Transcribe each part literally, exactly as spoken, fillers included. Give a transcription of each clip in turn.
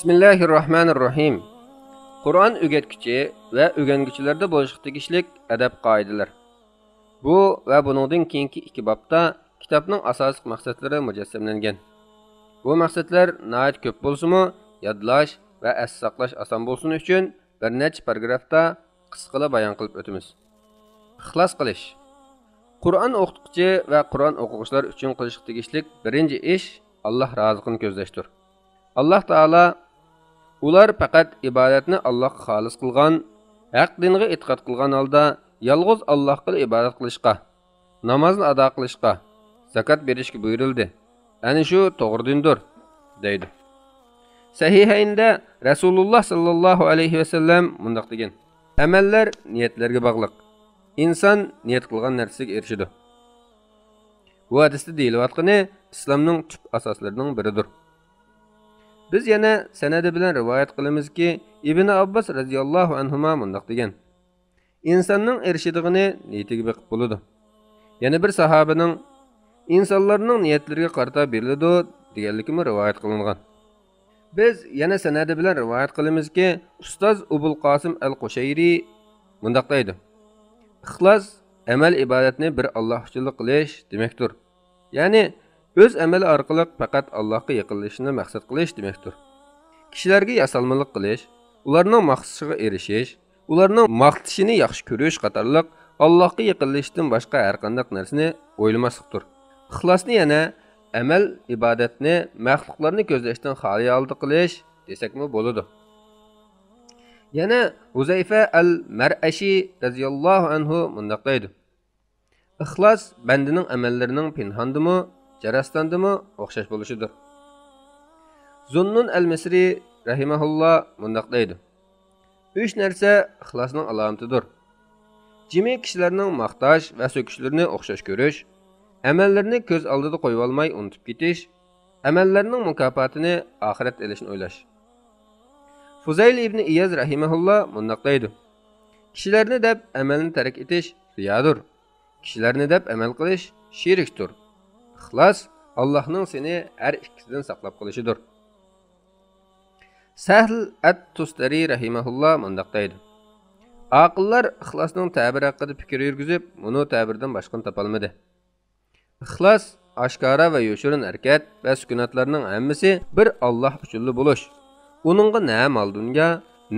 بىسمىللاھىررەھمانىررەھىم. قۇرئان ئۆگەتكۈچى ۋە ئۆگەنگۈچىلەردە بولۇشقا تېگىشلىك ئەدەپ قائىدىلەر. بۇ ۋە بۇنىڭدىن كېيىنكى ئىككى بابتا كىتابنىڭ ئاساسلىق مەقسەتلىرى مۇجەسسەملەنگەن. بۇ مەقسەتلەر ناھايىتى كۆپ بولسىمۇ، يادلاش ۋە ئەستە ساقلاش ئاسان بولسۇن ئۈچۈن بىر نەچچە پاراگرافتا قىسقىلا بايان قىلىپ ئۆتىمىز. ئىخلاس قىلىش. قۇرئان ئوقۇتقۇچى ۋە قۇرئان ئوقۇغۇچىلار ئۈچۈن قىلىشقا تېگىشلىك بىرىنچى ئىش ئاللاھ رازىلىقىنى كۆزلەشتۇر. ئاللاھ تائالا ئۇلار پەقەت ئىبادەتنى ئاللاھقا خالىس قىلغان، ھەق دىنغا ئېتىقاد قىلغان ھالدا يالغۇز ئاللاھقىلا ئىبادەت قىلىشقا، نامازنى ئادا قىلىشقا، زاكات بېرىشكە بۇيرۇلدى. ئەنە شۇ توغرا دىندۇر، دەيدۇ. سەھىھەيندە رەسۇلۇللاھ ساللاللاھۇ ئەلەيھى ۋەسەللەم مۇنداق دېگەن: ئەمەللەر نىيەتلەرگە باغلىق. ئىنسان نىيەت قىلغان نەرسىگە ئېرىشىدۇ. بۇ ھەدىستە دېيىلىۋاتقىنى ئىسلامنىڭ تۈپ ئاساسلىرىنىڭ بىرىدۇر. بىز يەنە سەنەدى بىلەن رىۋايەت قىلىمىزكى، ئىبنى ئابباس رەزىياللاھۇ ئەنھۇما مۇنداق دېگەن: ئىنساننىڭ ئېرىشىدىغىنى نىيىتىگە بېقىپ بولىدۇ. يەنە بىر ساھابىنىڭ: ئىنسانلارنىڭ نىيەتلىرىگە قارىتا بېرىلىدۇ، دېگەنلىكىمۇ رىۋايەت قىلىنغان. بىز يەنە سەنەدى بىلەن رىۋايەت قىلىمىزكى، ئۇستاز ئوبۇل قاسىم ئەل قۇشەيرى مۇنداق دەيدۇ: ئىخلاس ئەمەل ئىبادەتنى بىر ئاللاھ ئۈچۈنلا قىلىش دېمەكتۇر. يەنى ئۆز ئەمىلى ئارقىلىق پەقەت ئاللاھقا يېقىنلىشىشنى مەقسەت قىلىش دېمەكتۇر. كىشىلەرگە ياسالمىلىق قىلىش، ئۇلارنىڭ ماختىشىغا ئېرىشىش، ئۇلارنىڭ ماختىشىنى ياخشى كۆرۈش قاتارلىق ئاللاھقا يېقىنلىشىشتىن باشقا ھەرقانداق نەرسىنى ئويلىماسلىقتۇر. ئىخلاسنى يەنە ئەمەل ئىبادەتنى مەخلۇقلارنى كۆزلەشتىن خالىي ھالدا قىلىش دېسەكمۇ بولىدۇ. يەنە ھۇزەيفە ئەل مەرئەشى رەزىياللاھۇ ئەنھۇ مۇنداق دەيدۇ: ئىخلاس بەندىنىڭ ئەمەللىرىنىڭ پىنھاندىمۇ، جەرەستاندىمۇ ئوخشاش بولۇشىدۇر. زۇننۇن ئەل مىسرى رەھىمەھۇللا مۇنداق دەيدۇ: ئۈچ نەرسە ئىخلاسنىڭ ئالامىتىدۇر. جىمى كىشىلەرنىڭ ماختاش ۋە سۆكۈشلىرىنى ئوخشاش كۆرۈش، ئەمەللىرىنى كۆز ئالدىدا قويۇۋالماي ئۇنتۇپ كېتىش، ئەمەللەرنىڭ مۇكاپاتىنى ئاخىرەت ئېلىشنى ئويلاش. فۇزەيل ئىبنى ئىياز رەھىمەھۇللا مۇنداق دەيدۇ: كىشىلەرنى دەپ ئەمەلنى تەرك ئېتىش رىيادۇر. كىشىلەرنى دەپ ئەمەل قىلىش شېرىكتۇر. ئىخلاس ئاللاھنىڭ سېنى ھەر ئىككىسىدىن ساقلاپ قېلىشىدۇر. سەھل ئەت تۇستەرى رەھىمەھۇللا مۇنداق دەيدۇ: ئاقىللار ئىخلاسنىڭ تەبىرى ھەققىدە پىكىر يۈرگۈزۈپ، مۇنۇ تەبىردىن باشقىنى تاپالمىدى. ئىخلاس ئاشكارا ۋە يوشۇرۇن ھەرىكەت ۋە سۈكۈناتلارنىڭ ھەممىسى بىر ئاللاھ ئۈچۈنلا بولۇش. ئۇنىڭغا نە مال-دۇنيا،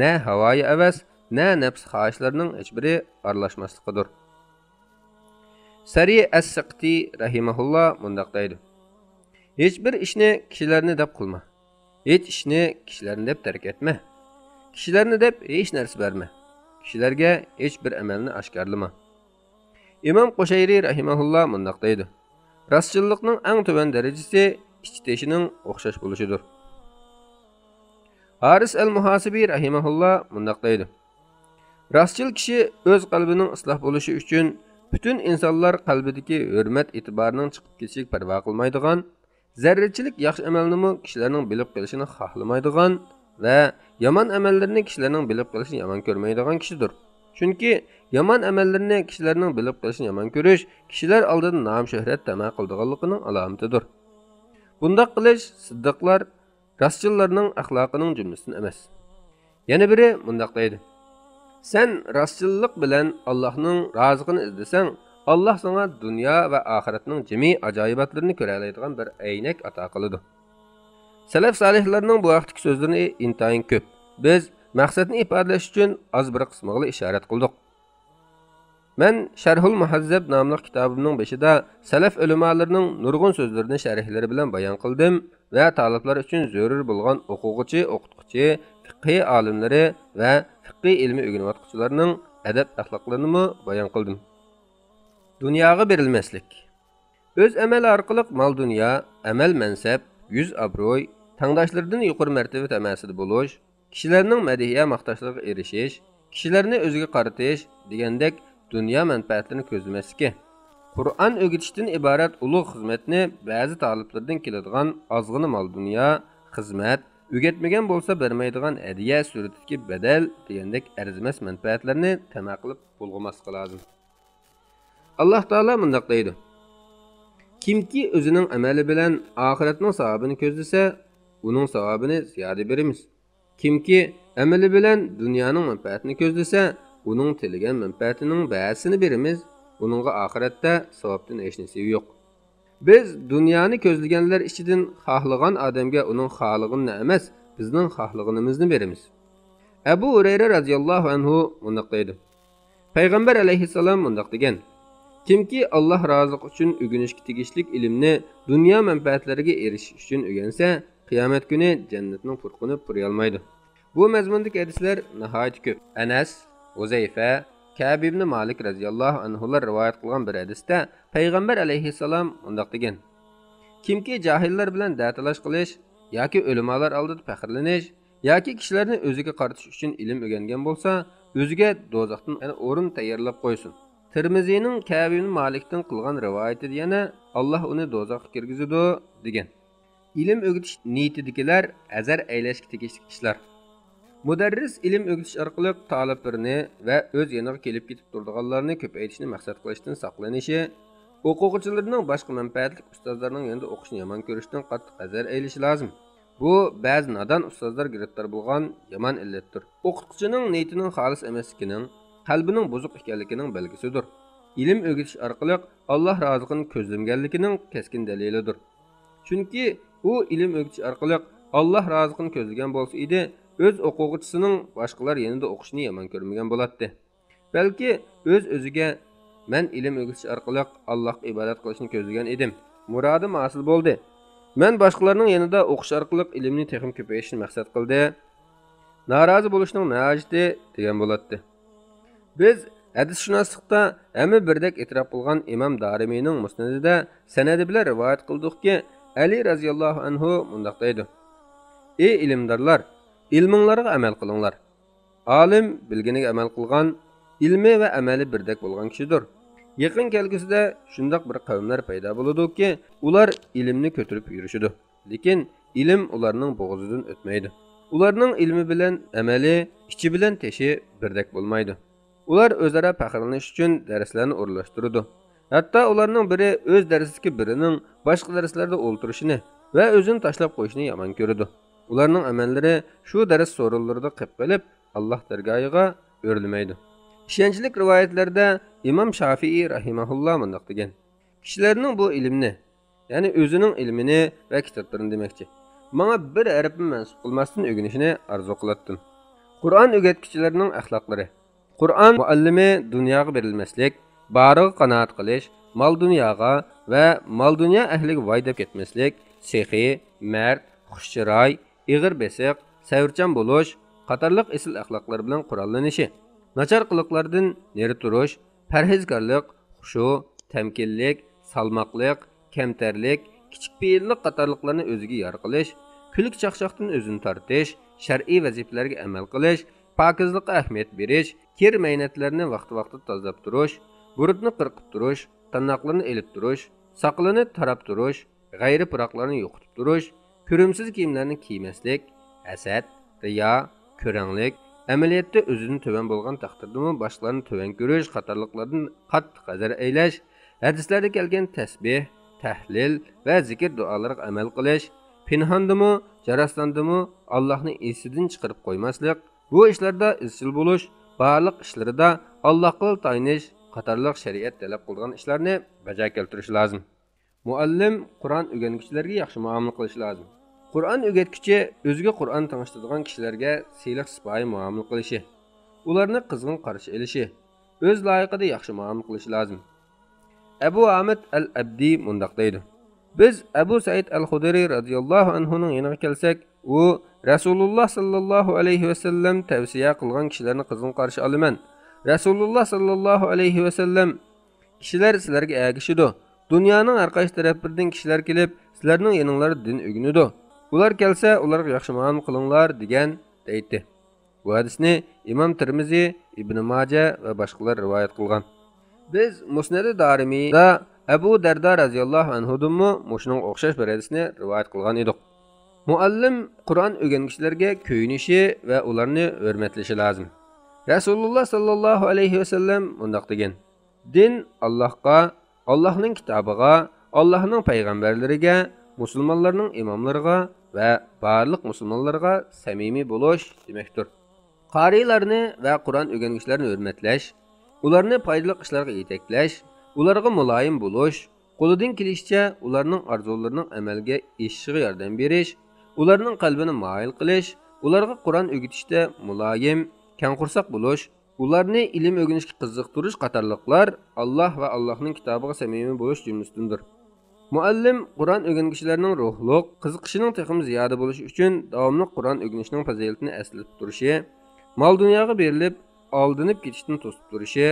نە ھاۋايى ھەۋەس، نە نەپس خاھىشلارنىڭ ھېچبىرى ئارىلاشماسلىقىدۇر. سەرى ئەس-سىقتى رەھىمەھۇللا مۇنداق دەيدۇ: ھېچبىر ئىشنى كىشىلەرنى دەپ قىلما. ھېچ ئىشنى كىشىلەرنى دەپ تەرك ئەتمە. كىشىلەرنى دەپ ھېچ نەرسە بەرمە. كىشىلەرگە ھېچ بىر ئەمەلنى ئاشكارىلىما. ئىمام قۇشەيرى رەھىمەھۇللا مۇنداق دەيدۇ: راستچىللىقنىڭ ئەڭ تۆۋەن دەرىجىسى ئىچ تېشىنىڭ ئوخشاش بولۇشىدۇر. ھارىس ئەل مۇھاسىبى رەھىمەھۇللا مۇنداق دەيدۇ: راستچىل كىشى ئۆز قەلبىنىڭ ئىسلاھ بولۇشى ئۈچۈن پۈتۈن ئىنسانلار قەلبىدىكى ھۆرمەت ئېتىبارىنىڭ چىقىپ كېتىشىگە پەرۋا قىلمايدىغان، زەررىچىلىك ياخشى ئەمەلنىمۇ كىشىلەرنىڭ بىلىپ قېلىشىنى خالىمايدىغان ۋە يامان ئەمەللىرىنى كىشىلەرنىڭ بىلىپ قېلىشىنى يامان كۆرمەيدىغان كىشىدۇر. چۈنكى يامان ئەمەللىرىنى كىشىلەرنىڭ بىلىپ قېلىشىنى يامان كۆرۈش كىشىلەر ئالدىدا نام-شۆھرەت تەمە قىلىدىغانلىقىنىڭ ئالامىتىدۇر. بۇنداق قىلىش سىددىقلار، راستچىللارنىڭ ئەخلاقىنىڭ جۈملىسىدىن ئەمەس. يەنە بىرى مۇنداق دەيدۇ: سەن راستچىللىق بىلەن ئاللاھنىڭ رازىلىقىنى ئىزدىسەڭ، ئاللاھ ساڭا دۇنيا ۋە ئاخىرەتنىڭ جىمى ئاجايىباتلىرىنى كۆرەلەيدىغان بىر ئەينەك ئاتا قىلىدۇ. سەلەف سالىھلارنىڭ بۇ ھەقتىكى سۆزلىرىنى ئىنتايىن كۆپ. بىز مەقسەتنى ئىپادىلەش ئۈچۈن ئاز بىر قىسمىغىلا ئىشارەت قىلدۇق. مەن شەرھۇل مۇھەززەب ناملىق كىتابىمنىڭ بېشىدا سەلەف ئۆلىمالىرىنىڭ نۇرغۇن سۆزلىرىنى شەرھلىرى بىلەن بايان قىلدىم ۋە تالىپلار ئۈچۈن زۆرۈر بولغان ئوقۇغۇچى، ئوقۇتقۇچى، فىقھى ئالىملىرى ۋە فىقھى ئىلمى ئۆگىنىۋاتقۇچىلارنىڭ ئەدەپ-ئەخلاقلىرىنىمۇ بايان قىلدىم. دۇنياغا بېرىلمەسلىك. ئۆز ئەمەل ئارقىلىق مال-دۇنيا، ئەمەل-مەنسەپ، يۈز-ئابرۇي، تەڭداشلىرىدىن يۇقىرى مەرتىۋە تەمەسىدە بولۇش، كىشىلەرنىڭ مەدھىيە-ماختاشلىرىغا ئېرىشىش، كىشىلەرنى ئۆزىگە قارىتىش دېگەندەك دۇنيا مەنپەئەتلىرىنى كۆزلىمەسلىكى، قۇرئان ئۆگىتىشتىن ئىبارەت ئۇلۇغ خىزمەتنى بەزى تالىپلىرىدىن كېلىدىغان ئازغىنە مال-دۇنيا، خىزمەت، ئۆگەتمىگەن بولسا بەرمەيدىغان ھەدىيە سۈرىتىدىكى بەدەل دېگەندەك ئەرزىمەس مەنپەئەتلەرنى تەمە قىلىپ بۇلغىماسلىقى لازىم. ئاللاھ تائالا مۇنداق دەيدۇ: كىمكى ئۆزىنىڭ ئەمەلى بىلەن ئاخىرەتنىڭ ساۋابىنى كۆزلىسە، ئۇنىڭ ساۋابىنى زىيادە بېرىمىز. كىمكى ئەمىلى بىلەن دۇنيانىڭ مەنپەئەتىنى كۆزلىسە، ئۇنىڭ تىلىگەن مەنپەئەتىنىڭ بەزىسىنى بېرىمىز، ئۇنىڭغا ئاخىرەتتە ساۋابتىن ھېچ نېسىۋى يوق. بىز دۇنيانى كۆزلىگەنلەر ئىچىدىن خاھلىغان ئادەمگە ئۇنىڭ خالىغىنىنى ئەمەس، بىزنىڭ خاھلىغىنىمىزنى بېرىمىز. ئەبۇ ھۇرەيرە رەزىياللاھۇ ئەنھۇ مۇنداق دەيدۇ: پەيغەمبەر ئەلەيھىسسالام مۇنداق دېگەن: كىمكى ئاللاھ رازىلىقى ئۈچۈن ئۆگىنىشكە تېگىشلىك ئىلىمنى دۇنيا مەنپەئەتلىرىگە ئېرىشىش ئۈچۈن ئۆگەنسە، قىيامەت كۈنى جەننەتنىڭ پۇرىقىنى پۇرىيالمايدۇ. بۇ مەزمۇندىكى ھەدىسلەر ناھايىتى كۆپ. ئەنەس، ھۇزەيفە، كەئب ئىبنى مالىك رەزىياللاھۇ ئەنھۇلار رىۋايەت قىلغان بىر ھەدىستە پەيغەمبەر ئەلەيھىسسالام مۇنداق دېگەن: كىمكى جاھىللار بىلەن دەتالاش قىلىش ياكى ئۆلىمالار ئالدىدا پەخىرلىنىش ياكى كىشىلەرنى ئۆزىگە قارىتىش ئۈچۈن ئىلىم ئۆگەنگەن بولسا، ئۆزىگە دوزاختىن ئورۇن تەييارلاپ قويسۇن. تىرمىزىنىڭ كەئب ئىبنى مالىكتىن قىلغان رىۋايىتىدە يەنە، ئاللاھ ئۇنى دوزاخقا كىرگۈزىدۇ، دېگەن. ئىلىم ئۆگىتىش نىيىتىدىكىلەر ھەزەر ئەيلەشكە تېگىشلىك ئىشلار. مۇدەررىس ئىلىم ئۆگىتىش ئارقىلىق تالىپلىرىنى ۋە ئۆز يېنىغا كېلىپ كېتىپ تۇرىدىغانلارنى كۆپەيتىشنى مەقسەت قىلىشتىن ساقلىنىشى، ئوقۇغۇچىلىرىنىڭ باشقا مەنپەئەتلىك ئۇستازلارنىڭ يېنىدا ئوقۇشنى يامان كۆرۈشتىن قاتتىق ھەزەر ئەيلىشى لازىم. بۇ بەزى نادان ئۇستازلار گىرىپتار بولغان يامان ئىللەتتۇر. ئوقۇتقۇچىنىڭ نىيىتىنىڭ خالىس ئەمەسلىكىنىڭ، قەلبىنىڭ بۇزۇق ئىكەنلىكىنىڭ بەلگىسىدۇر. ئىلىم ئۆگىتىش ئارقىلىق ئاللاھ رازىلىقىنى كۆزلىمىگەنلىكىنىڭ كەسكىن دەلىلىدۇر. چۈنكى ئۇ ئىلىم ئۆگىتىش ئارقىلىق ئاللاھ رازىلىقىنى كۆزلىگەن بولسا ئىدى، ئۆز ئوقۇغۇچىسىنىڭ باشقىلار يېنىدا ئوقۇشىنى يامان كۆرمىگەن بولاتتى. بەلكى ئۆز-ئۆزىگە، مەن ئىلىم ئۆگىتىش ئارقىلىق ئاللاھقا ئىبادەت قىلىشنى كۆزلىگەن ئىدىم، مۇرادىم ھاسىل بولدى. مەن باشقىلارنىڭ يېنىدا ئوقۇش ئارقىلىق ئىلىمنى تېخىمۇ كۆپەيتىشنى مەقسەت قىلدى. نارازى بولۇشنىڭ نە ھاجىتى؟ دېگەن بولاتتى. بىز ھەدىسشۇناسلىقتا ھەممە بىردەك ئېتىراپ قىلغان ئىمام دارىمىنىڭ مۇسنىدىدە سەنەدى بىلەن رىۋايەت قىلدۇقكى، ئەلى رەزىياللاھۇ ئەنھۇ مۇنداق دەيدۇ: ئى ئىلىمدارلار، ئىلمىڭلارغا ئەمەل قىلىڭلار. ئالىم بىلگىنىگە ئەمەل قىلغان، ئىلمى ۋە ئەمەلى بىردەك بولغان كىشىدۇر. يېقىن كەلگۈسىدە شۇنداق بىر قەۋملەر پەيدا بولىدۇكى، ئۇلار ئىلىمنى كۆتۈرۈپ يۈرۈشىدۇ، لېكىن ئىلىم ئۇلارنىڭ بوغۇزىدىن ئۆتمەيدۇ. ئۇلارنىڭ ئىلمى بىلەن ئەمەلى، ئىچى بىلەن تېشى بىردەك بولمايدۇ. ئۇلار ئۆزئارا پەخىرلىنىش ئۈچۈن دەرسلەرنى ئورۇنلاشتۇرىدۇ. ھەتتا ئۇلارنىڭ بىرى ئۆز دەرسىدىكى بىرىنىڭ باشقا دەرسلەردە ئولتۇرۇشىنى ۋە ئۆزىنى تاشلاپ قويۇشىنى يامان كۆرىدۇ. ئۇلارنىڭ ئەمەللىرى شۇ دەرس سورۇنلىرىدا قېپقېلىپ، ئاللاھ دەرگاھىغا ئۆرلىمەيدۇ. ئىشەنچلىك رىۋايەتلەردە ئىمام شافىئىي رەھىمەھۇللا مۇنداق دېگەن: كىشىلەرنىڭ بۇ ئىلىمنى، يەنى ئۆزىنىڭ ئىلمىنى ۋە كىتابلىرىنى دېمەكچى، ماڭا بىر ھەرپمۇ مەنسۇپ قىلماستىن ئۆگىنىشىنى ئارزۇ قىلاتتىم. قۇرئان ئۆگەتكۈچىلەرنىڭ ئەخلاقلىرى. قۇرئان مۇئەللىمى دۇنياغا بېرىلمەسلىك، بارىغا قانائەت قىلىش، مال-دۇنياغا ۋە مال-دۇنيا ئەھلىگە ۋاي دەپ كەتمەسلىك، سېخىي، مەرد، خۇش چىراي، ئېغىر بېسىق، سەۋرچان بولۇش قاتارلىق ئېسىل ئەخلاقلار بىلەن قوراللىنىشى، ناچار قىلىقلاردىن نېرى تۇرۇش، پەرھىزكارلىق، خۇشۇ، تەمكىنلىك، سالماقلىق، كەمتەرلىك، كىچىك پېئىللىق قاتارلىقلارنى ئۆزىگە يار قىلىش، كۈلكە-چاقچاقتىن ئۆزىنى تارتىش، شەرئىي ۋەزىپىلەرگە ئەمەل قىلىش، پاكىزلىققا ئەھمىيەت بېرىش، كىر-مەينەتلەرنى ۋاقتى-ۋاقتىدا تازىلاپ تۇرۇش، بۇرۇتنى قىرقىپ تۇرۇش، تىرناقلىرىنى ئېلىپ تۇرۇش، ساقىلىنى تاراپ تۇرۇش، غەيرىي پۇراقلارنى يوقىتىپ تۇرۇش، كۆرۈمسىز كىيىملەرنى كىيمەسلىك، ھەسەت، رىيا، كۆرەڭلىك، ئەمەلىيەتتە ئۆزىدىن تۆۋەن بولغان تەقدىردىمۇ باشقىلارنى تۆۋەن كۆرۈش قاتارلىقلاردىن قاتتىق ھەزەر ئەيلەش، ھەدىسلەردە كەلگەن تەسبىھ، تەھلىل ۋە زىكىر دۇئالارغا ئەمەل قىلىش، پىنھاندىمۇ، جاراسلاندىمۇ ئاللاھنى ئېسىدىن چىقىرىپ قويماسلىق، بۇ ئىشلاردا ئىزچىل بولۇش، بارلىق ئىشلىرىدا ئاللاھقىلا تايىنىش قاتارلىق شەرىئەت تەلەپ قىلىدىغان ئىشلارنى بەجا كەلتۈرۈشى لازىم. مۇئەللىم قۇرئان ئۆگەنگۈچىلەرگە ياخشى مۇئامىلە قىلىشى لازىم. قۇرئان ئۆگەتكۈچى ئۆزىگە قۇرئان تىڭشىتىدىغان كىشىلەرگە سىلىق-سىپايە مۇئامىلە قىلىشى، ئۇلارنى قىزغىن قارشى ئېلىشى، ئۆز لايىقىدا ياخشى مۇئامىلە قىلىشى لازىم. ئەبۇ ھامىد ئەل ئەبدى مۇنداق دەيدۇ: بىز ئەبۇ سەئىد ئەل خۇدرى رەزىياللاھۇ ئەنھۇنىڭ يېنىغا كەلسەك، ئۇ، رەسۇلۇللا ساللاللاھۇ ئەلەيھى ۋەسەللەم تەۋسىيە قىلغان كىشىلەرنى قىزغىن قارشى ئالىمەن. رەسۇلۇللا ساللاللاھۇ ئەلەيھى ۋەسەللەم، كىشىلەر سىلەرگە ئەگىشىدۇ. دۇنيانىڭ ھەر قايسى تەرەپلىرىدىن كىشىلەر كېلىپ، سىلەرنىڭ يېنىڭلاردا دىن ئۆگىنىدۇ. ئۇلار كەلسە، ئۇلارغا ياخشى مۇئامىلە قىلىڭلار، دېگەن، دەيتتى. بۇ ھەدىسنى ئىمام تىرمىزى، ئىبنى ماجە ۋە باشقىلار رىۋايەت قىلغان. بىز مۇسنەدى دارىمىدا ئەبۇ دەردا رەزىياللاھۇ ئەنھۇدىنمۇ مۇشۇنىڭغا ئوخشاش بىر ھەدىسنى رىۋايەت قىلغان ئىدۇق. مۇئەللىم قۇرئان ئۆگەنگۈچىلەرگە كۆيۈنۈشى ۋە ئۇلارنى ھۆرمەتلىشى لازىم. رەسۇلۇللا ساللاللاھۇ ئەلەيھى ۋەسەللەم مۇنداق دېگەن: دىن ئاللاھقا، ئاللاھنىڭ كىتابىغا، ئاللاھنىڭ پەيغەمبەرلىرىگە، مۇسۇلمانلارنىڭ ئىماملىرىغا ۋە بارلىق مۇسۇلمانلارغا سەمىمىي بولۇش دېمەكتۇر. قارىيلارنى ۋە قۇرئان ئۆگەنگۈچىلەرنى ھۆرمەتلەش، ئۇلارنى پايدىلىق ئىشلارغا يېتەكلەش، ئۇلارغا مۇلايىم بولۇش، قولىدىن كېلىشىچە ئۇلارنىڭ ئارزۇلىرىنىڭ ئەمەلگە ئېشىشىغا ياردەم بېرىش، ئۇلارنىڭ قەلبىنى مايىل قىلىش، ئۇلارغا قۇرئان ئۆگىتىشتە مۇلايىم، كەڭ قورساق بولۇش، ئۇلارنى ئىلىم ئۆگىنىشكە قىزىقتۇرۇش قاتارلىقلار ئاللاھ ۋە ئاللاھنىڭ كىتابىغا سەمىمىي بولۇش جۈملىسىدىندۇر. مۇئەللىم قۇرئان ئۆگەنگۈچىلەرنىڭ روھلۇق قىزىقىشىنىڭ تېخىمۇ زىيادە بولۇشى ئۈچۈن داۋاملىق قۇرئان ئۆگىنىشنىڭ پەزىلىتىنى ئەسلىتىپ تۇرۇشى، مال-دۇنياغا بېرىلىپ، ئالدىنىپ كېتىشتىن توسۇپ تۇرۇشى،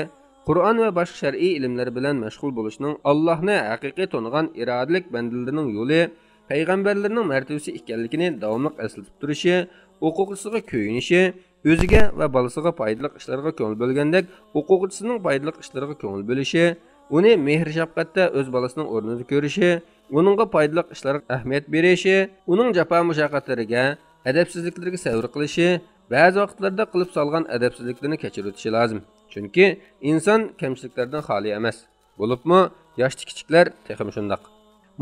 قۇرئان ۋە باشقا شەرئىي ئىلىملەر بىلەن مەشغۇل بولۇشنىڭ ئاللاھنى ھەقىقىي تونۇغان ئىرادىلىك بەندىلىرىنىڭ يولى، پەيغەمبەرلىرىنىڭ مەرتىۋىسى ئىكەنلىكىنى داۋاملىق ئەسلىتىپ تۇرۇشى، ئوقۇغۇچىسىغا كۆيۈنۈشى، ئۆزىگە ۋە بالىسىغا پايدىلىق ئىشلارغا كۆڭۈل بۆلگەندەك، ئوقۇغۇچىسىنىڭ پايدىلىق ئىشلىرىغا كۆڭۈل بۆلۈشى، ئۇنى مېھىر-شەپقەتتە ئۆز بالىسىنىڭ ئورنىدا كۆرۈشى، ئۇنىڭغا پايدىلىق ئىشلارغا ئەھمىيەت بېرىشى، ئۇنىڭ جاپا-مۇشەققەتلىرىگە، ئەدەپسىزلىكلىرىگە سەۋر قىلىشى، بەزى ۋاقىتلاردا قىلىپ سالغان ئەدەپسىزلىكلىرىنى كەچۈرۈۋېتىشى لازىم. چۈنكى ئىنسان كەمچىلىكلەردىن خالىي ئەمەس. بولۇپمۇ ياشتا كىچىكلەر تېخىمۇ شۇنداق.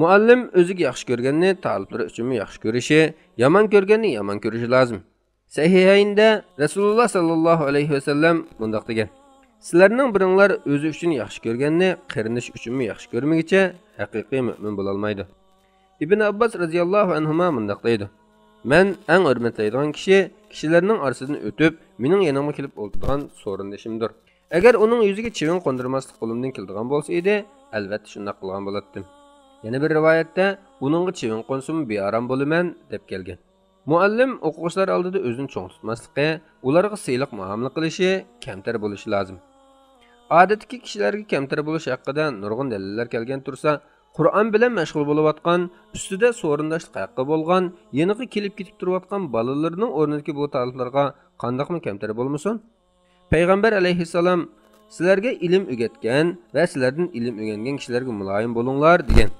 مۇئەللىم ئۆزىگە ياخشى كۆرگەننى تالىپلىرى ئۈچۈنمۇ ياخشى كۆرۈشى، يامان كۆرگەننى يامان كۆرۈشى لازىم. سەھىھەيندە رەسۇلۇللا ساللاللاھۇ ئەلەيھى ۋەسەللەم مۇنداق دېگەن: «سىلەرنىڭ بىرىڭلار ئۆزى ئۈچۈن ياخشى كۆرگەننى قېرىندىشى ئۈچۈنمۇ ياخشى كۆرمىگىچە ھەقىقىي مۆمىن بولالمايدۇ.» ئىبن ئابباس رەزىياللاھۇ ئەنھۇما مۇنداق دەيدۇ: «مەن ئەڭ ھۆرمەتلەيدىغان كىشى كىشىلەرنىڭ ئارىسىدىن ئۆتۈپ، مېنىڭ يېنىمغا كېلىپ ئولتۇرغان سورۇندىشىمدۇر. ئەگەر ئۇنىڭ يۈزىگە چىۋىن قوندۇرماسلىق قولۇمدىن كېلىدىغان بولسا ئىدى، ئەلۋەتتە شۇنداق قىلغان بولاتتىم.» يەنە بىر رىۋايەتتە: «ئۇنىڭغا چىۋىن قونسىمۇ بىئارام بولىمەن» دەپ كەلگەن. مۇئەللىم ئوقۇغۇچىلار ئالدىدا ئۆزىنى چوڭ تۇتماسلىقى، ئۇلارغا سىلىق مۇئامىلە قىلىشى، كەمتەر بولۇشى لازىم. ئادەتتىكى كىشىلەرگە كەمتەر بولۇش ھەققىدە نۇرغۇن دەلىللەر كەلگەن تۇرسا، قۇرئان بىلەن مەشغۇل بولۇۋاتقان، ئۈستىدە سورۇنداشلىق ھەققى بولغان، يېنىغا كېلىپ كېتىپ تۇرۇۋاتقان بالىلىرىنىڭ ئورنىدىكى بۇ تالىپلارغا قانداقمۇ كەمتەر بولمىسۇن؟ پەيغەمبەر ئەلەيھىسسالام: «سىلەرگە ئىلىم ئۆگەتكەن ۋە سىلەردىن ئىلىم ئۆگەنگەن كىشىلەرگە مۇلايىم بولۇڭلار» دېگەن.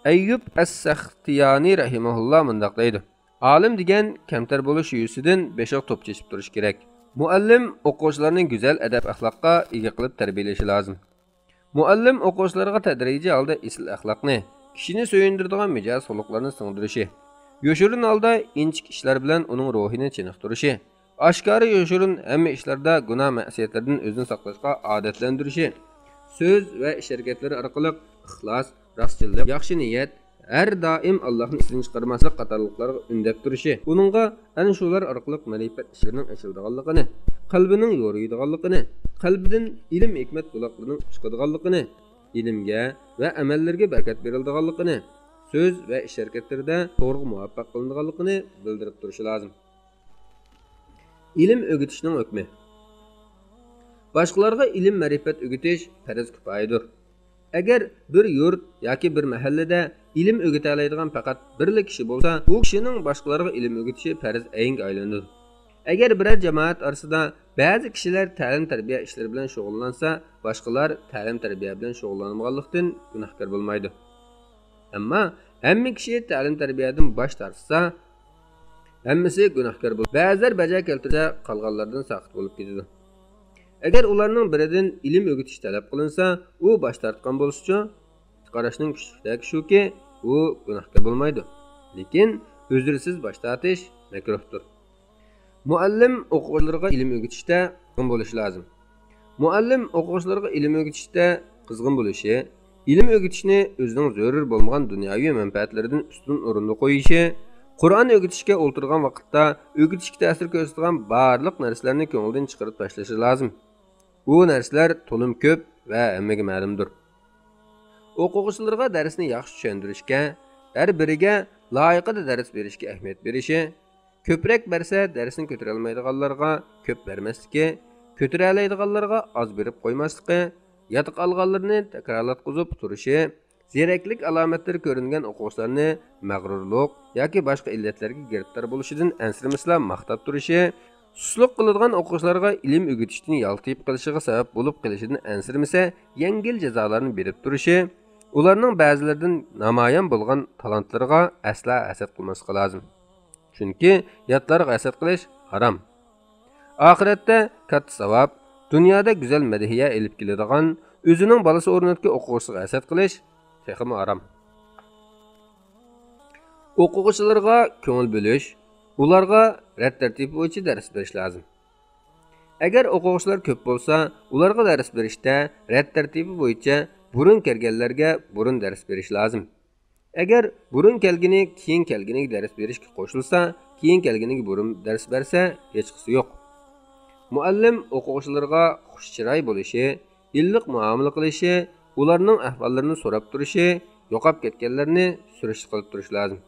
ئەييۇب ئەس-سەختىيانى رەھىمەھۇللا مۇنداق دەيدۇ: «ئالىم دېگەن كەمتەر بولۇش يۈزىسىدىن بېشىغا توپ چېچىپ تۇرۇشى كېرەك. مۇئەللىم ئوقۇغۇچىلارنى گۈزەل ئەدەپ-ئەخلاققا ئىگە قىلىپ تەربىيەلىشى لازىم.» مۇئەللىم ئوقۇغۇچىلىرىغا تەدرىجىي ھالدا ئېسىل ئەخلاقنى، كىشىنى سۆيۈندۈرىدىغان مىجەز-خۇلقلارنى سىڭدۈرۈشى، يوشۇرۇن ھالدا ئىنچىكە ئىشلار بىلەن ئۇنىڭ روھىنى چېنىقتۇرۇشى، ئاشكارا يوشۇرۇن ھەممە ئىشلاردا گۇناھ-مەئسىيەتلەردىن ئۆزىنى ساقلاشقا ئادەتلەندۈرۈشى، سۆز ۋە ئىش-ھەرىكەتلىرى ئارقىلىق ئىخلاس، راستچىللىق، ياخشى نىيەت، ھەر دائىم ئاللاھنى ئېسىدىن چىقارماسلىق قاتارلىقلارغا ئۈندەپ تۇرۇشى، ئۇنىڭغا ئەنە شۇلار ئارقىلىق مەرىپەت ئىشىكلىرىنىڭ ئېچىلىدىغانلىقىنى، قەلبىنىڭ يورۇيدىغانلىقىنى، قەلبىدىن ئىلىم-ھېكمەت بۇلاقلىرىنىڭ چىقىدىغانلىقىنى، ئىلىمگە ۋە ئەمەللەرگە بەرىكەت بېرىلىدىغانلىقىنى، سۆز ۋە ئىش-ھەرىكەتلىرىدە توغرىغا مۇۋەپپەق قىلىنىدىغانلىقىنى بىلدۈرۈپ تۇرۇشى لازىم. ئىلىم ئۆگىتىشنىڭ ھۆكمى. باشقىلارغا ئىلىم-مەرىپەت ئۆگىتىش پەرز كۇپايىدۇر. ئەگەر بىر يۇرت ياكى بىر مەھەللىدە ئىلىم ئۆگىتەلەيدىغان پەقەت بىرلا كىشى بولسا، ئۇ كىشىنىڭ باشقىلارغا ئىلىم ئۆگىتىشى پەرز ئەينگە ئايلىنىدۇ. ئەگەر بىرەر جامائەت ئارىسىدا بەزى كىشىلەر تەلىم-تەربىيە ئىشلىرى بىلەن شۇغۇللانسا، باشقىلار تەلىم-تەربىيە بىلەن شۇغۇللانمىغانلىقتىن گۇناھكار بولمايدۇ. ئەمما ھەممە كىشى تەلىم-تەربىيەدىن باش تارتسا، ھەممىسى گۇناھكار بولۇپ، بەزىلەر بەجا كەلتۈرسە، قالغانلاردىن ساقىت بولۇپ كېتىدۇ. ئەگەر ئۇلارنىڭ بىرىدىن ئىلىم ئۆگىتىش تەلەپ قىلىنسا، ئۇ باش تارتقان بولسىچۇ؟ قاراشنىڭ كۈچلۈكتەكى شۇكى، ئۇ گۇناھكار بولمايدۇ. لېكىن ئۆزرىسىز باش تارتىش مەكرۇھتۇر. مۇئەللىم ئوقۇغۇچىلىرىغا ئىلىم ئۆگىتىشتە قىزغىن بولۇشى لازىم. مۇئەللىم ئوقۇغۇچىلىرىغا ئىلىم ئۆگىتىشتە قىزغىن بولۇشى، ئىلىم ئۆگىتىشنى ئۆزىنىڭ زۆرۈر بولمىغان دۇنياۋى مەنپەئەتلىرىدىن ئۈستۈن ئورۇندا قويۇشى، قۇرئان ئۆگىتىشكە ئولتۇرغان ۋاقىتتا ئۆگىتىشكە تەسىر كۆرسىتىدىغان بارلىق نەرسىلەرنى كۆڭلىدىن چىقىرىپ تاشلىشى لازىم. ئۇ نەرسىلەر تولىمۇ كۆپ ۋە ھەممىگە مەلۇمدۇر. ئوقۇغۇچىلىرىغا دەرسنى ياخشى چۈشەندۈرۈشكە، ھەر بىرىگە لايىقىدا دەرس بېرىشكە ئەھمىيەت بېرىشى، كۆپرەك بەرسە، دەرسنى كۆتۈرەلمەيدىغانلارغا كۆپ بەرمەسلىكى، كۆتۈرەلەيدىغانلارغا ئاز بېرىپ قويماسلىقى، ياتقا ئالغانلىرىنى تەكرارلاتقۇزۇپ تۇرۇشى، زېرەكلىك ئالامەتلىرى كۆرۈنگەن ئوقۇغۇچىلارنى مەغرۇرلۇق ياكى باشقا ئىللەتلەرگە گىرىپتار بولۇشىدىن ئەنسىرىمىسىلا ماختاپ تۇرۇشى، سۇسلۇق قىلىدىغان ئوقۇغۇچىلارغا ئىلىم ئۆگىتىشتىن يالتىيىپ قېلىشىغا سەۋەب بولۇپ قېلىشىدىن ئەنسىرىمىسە، يەڭگىل جازالارنى بېرىپ تۇرۇشى، ئۇلارنىڭ بەزىلىرىدىن نامايان بولغان تالانتلىرىغا ئەسلا ھەسەت قىلماسلىقى لازىم. چۈنكى ياتلارغا ھەسەت قىلىش ھارام. ئاخىرەتتە كاتتا ساۋاب، دۇنيادا گۈزەل مەدھىيە ئېلىپ كېلىدىغان، ئۆزىنىڭ بالىسى ئورنىدىكى ئوقۇغۇچىسىغا ھەسەت قىلىش تېخىمۇ ھارام. ئوقۇغۇچىلارغا كۆڭۈل بۆلۈش، ئۇلارغا رەت تەرتىپى بويىچە دەرس بېرىش لازىم. ئەگەر ئوقۇغۇچىلار كۆپ بولسا، ئۇلارغا دەرس بېرىشتە رەت تەرتىپى بويىچە بۇرۇن كەلگەنلەرگە بۇرۇن دەرس بېرىش لازىم. ئەگەر بۇرۇن كەلگىنى كېيىن كەلگىنىگە دەرس بېرىشكە قوشۇلسا، كېيىن كەلگىنىگە بۇرۇن دەرس بەرسە ھېچقىسى يوق. مۇئەللىم ئوقۇغۇچىلىرىغا خۇش چىراي بولۇشى، ئىللىق مۇئامىلە قىلىشى، ئۇلارنىڭ ئەھۋاللىرىنى سوراپ تۇرۇشى، يوقاپ كەتكەنلەرنى سۈرۈشتە قىلىپ تۇرۇشى لازىم.